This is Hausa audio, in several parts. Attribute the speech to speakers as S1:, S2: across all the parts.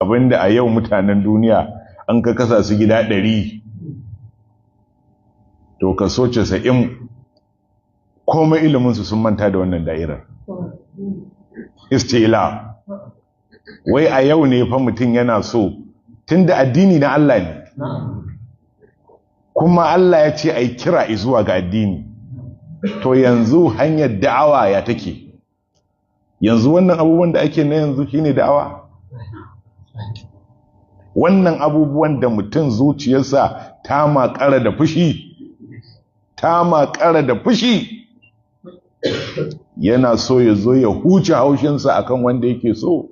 S1: Abinda a yau mutanen duniya an ka kasa su gida 100, to kaso 90 komai iliminsu sun manta da wannan da'irar. Istila. Wai a yau ne fa mutum yana so, tunda addini na Allah ne, kuma Allah ya ce a yi kira zuwa ga addini. To yanzu hanyar da'awa ya take? Yanzu wannan abubuwan da ake na yanzu shine da'awa? Wannan abubuwan da mutum zuciyarsa ta makara da fushi, ta makara da fushi, yana so ya zo ya huce haushinsa akan wanda yake so.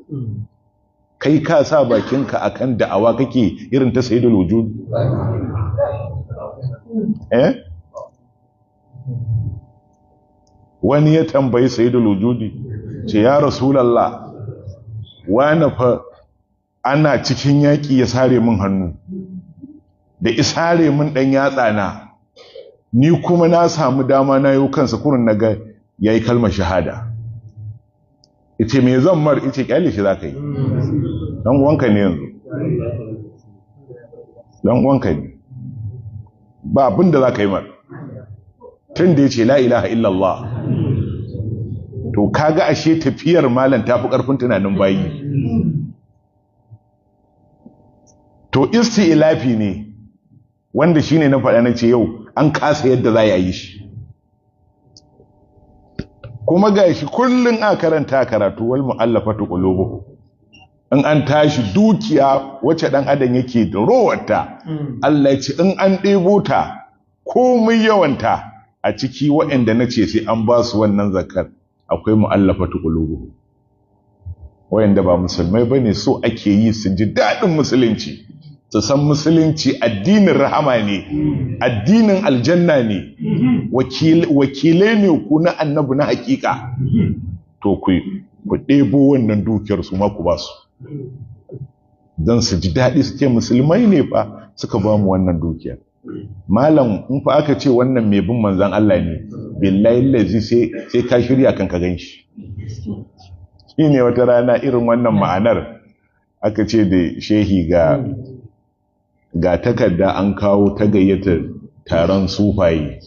S1: Kai ka sa bakinka akan da'awa kake irin ta Sayyidul Wujud? Eh, wani ya tambayi Sayyidul Wujudi, ce ya Rasulallah, wani fa ana cikin yaƙi ya sare min hannu, da isare min ɗan yatsa na, ni kuma na samu dama na yi kansa kurin na ga ya yi kalmar shahada. Ice me zan mar? Ice kyale shi za ka yi, ɗan uwanka ne yanzu, ɗan uwanka ne, ba abin da za ka yi mar tun da ya ce la ilaha illallah. To kaga ashe tafiyar malam tafi ƙarfin tunanin bayi. To isti'lafi ne wanda shine na faɗa na ce yau an kasa yadda za a yi shi. Kuma ga shi kullun a karanta karatu wal mu'allafatu qulubuhum, in an tashi dukiya wacce dan adam yake da rowarta, Allah ya ce in an ɗebo ta komai yawanta a ciki, waɗanda na ce sai an ba su wannan zakar akwai mu'allafatu qulubuhum, waɗanda ba musulmai bane, so ake yi su ji daɗin musulunci, su san musulunci addinin rahama ne, addinin aljanna ne, wakilai ne ku na annabi na hakika. To ku ɗebo wannan dukiyar su ma ku ba su don su ji daɗi, su ce musulmai ne fa suka ba mu wannan dukiyar. Malam, in fa aka ce wannan mai bin manzan Allah ne, billahi lazi sai ka shirya kan ka ganshi. Shi ne wata rana irin wannan ma'anar aka ce da shehi ga takarda an kawo ta gayyatar taron sufaye.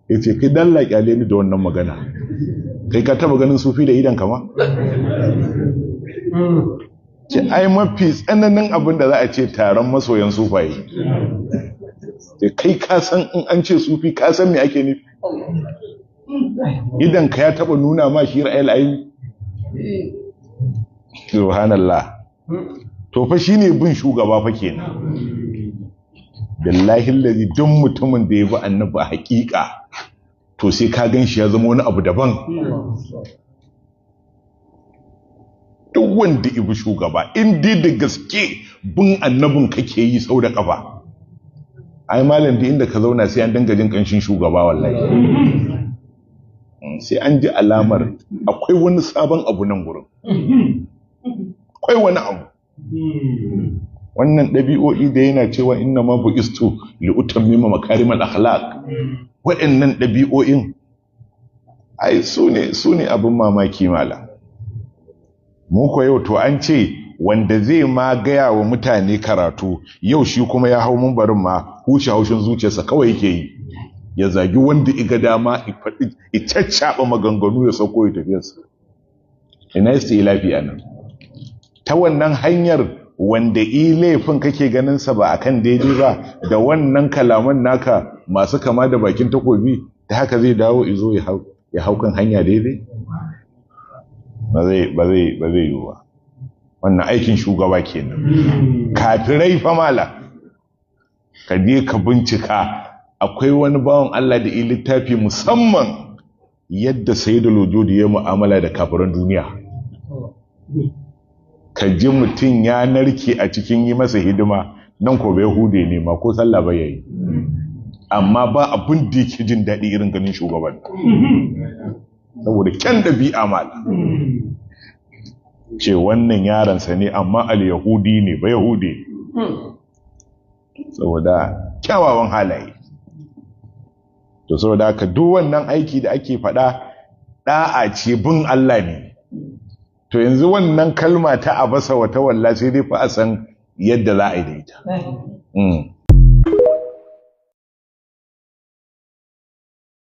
S1: Ya ce kai dalla kyale ni da wannan magana, kai ka taba ganin sufi da idan kama? Ce ai mafi tsananin abin da za a ce taron masoyan sufaye. Ce kai ka san in an ce sufi ka san me ake nufi? Idan ka ya taba nuna ma shi ra'ayil ayi? Subhanallah. To fa shine bin shugaba fa kenan. Billahi allazi duk mutumin da ya bi annabi a hakika to sai ka ganshi ya zama wani abu daban. Duk wanda ya bi shugaba in dai da gaske bin annabin kake yi sau da kafa, ai malam da inda ka zauna sai an dinga jin kanshin shugaba wallahi. Sai an ji alamar akwai wani sabon abu nan gurin, akwai wani abu. Wannan ɗabi'o'i da yana cewa inna ma bu'istu li utammima makarimal akhlaq, waɗannan ɗabi'o'in ai su ne abin mamaki mala. Mu ko yau to an ce wanda zai ma gaya wa mutane karatu yau shi kuma ya hau mumbarin ma huce haushin zuciyarsa kawai yake yi, ya zagi wanda iga dama, i caccaɓa maganganu ya sauko ya tafiyarsa. Ina istilafi nan? Ta wannan hanyar wanda i laifin kake ganinsa ba akan daidai ba, da wannan kalaman naka masu kama da bakin takobi, ta haka zai dawo izo ya hau kan hanya daidai? Ba zai yiwu ba. Wannan aikin shugaba kenan. Kafirai fa mala, ka je ka bincika, akwai wani bawan Allah da i littafi musamman yadda Sayyidul Wujud ya mu'amala da kafiran duniya. Ka ji mutum ya narke a cikin yi masa hidima, nan ko bai hude ne ma ko sallah ba yayi, amma ba abin da yake jin daɗi irin ganin shugaban, saboda kyan ɗabi'a mala. Ce wannan yaransa ne amma al-yahudi ne, ba yahudi, saboda kyawawan halaye. To saboda haka duk wannan aiki da ake faɗa ɗa'a ce, bin Allah ne. To yanzu wannan kalma ta abasa wa tawalla, sai dai fa a san yadda za a yi da ita.